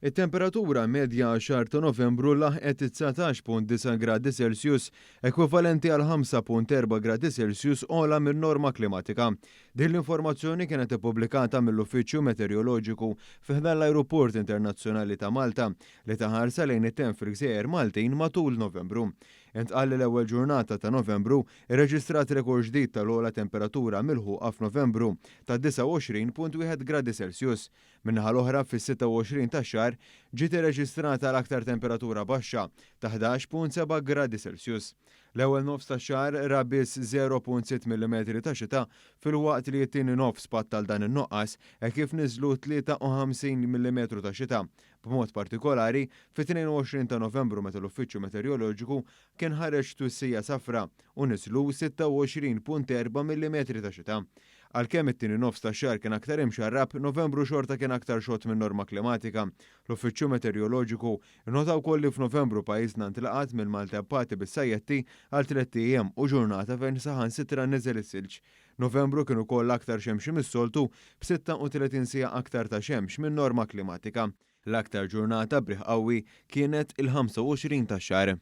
It-temperatura medja għax-xahar ta' Novembru laħqet 19.9 gradi Celsius, ekwivalenti għal 5.4 gradi Celsius ogħla min-norma klimatika. Din l-informazzjoni kienet ippubblikata mill-Uffiċċju Meteoroloġiku fi ħdan l-Ajruport Internazzjonali ta' Malta li ta ħarsa lejn it-temp fil-Gżejjer Maltin matul Novembru. Intqal li l-ewwel ġurnata ta' Novembru irreġistrat rekord ġdid tal-ogħla temperatura milħuqa f'Novembru ta' 29.1 gradi Celsius. Min-naħa l-oħra, fis-26 tax-xahar ġiet irreġistrata l-aktar temperatura baxxa ta' 11.7 gradi Celsius. L-ewwel nofs tax-xahar ra biss 0.6 millimetri ta' xita filwaqt li t-tieni nofs pattal dan in-nuqqas hekk kif niżlu 53 millimetru ta' xita, b'mod partikolari fit-22 ta' Novembru meta l-Uffiċċju Meteoroloġiku kien ħareġ twissija safra u niżlu 26.4 millimetri ta' xita. Għalkemm it-tieni nofs tax-xahar kien aktar imxarrab, Novembru xorta kien aktar xott min-norma klimatika. L-Uffiċċju Meteoroloġiku nnota wkoll li f'Novembru pajjiżna ntlaqat minn maltempati bis-sajjetti għal tlett ijiem u ġurnata fejn saħansitra niżel is-silġ. Novembru kien ukoll aktar xemxi mis-soltu b'36 siegħa aktar ta' xemx min-norma klimatika. L-aktar ġurnata b'riħ qawwi kienet il-25 tax-xahar.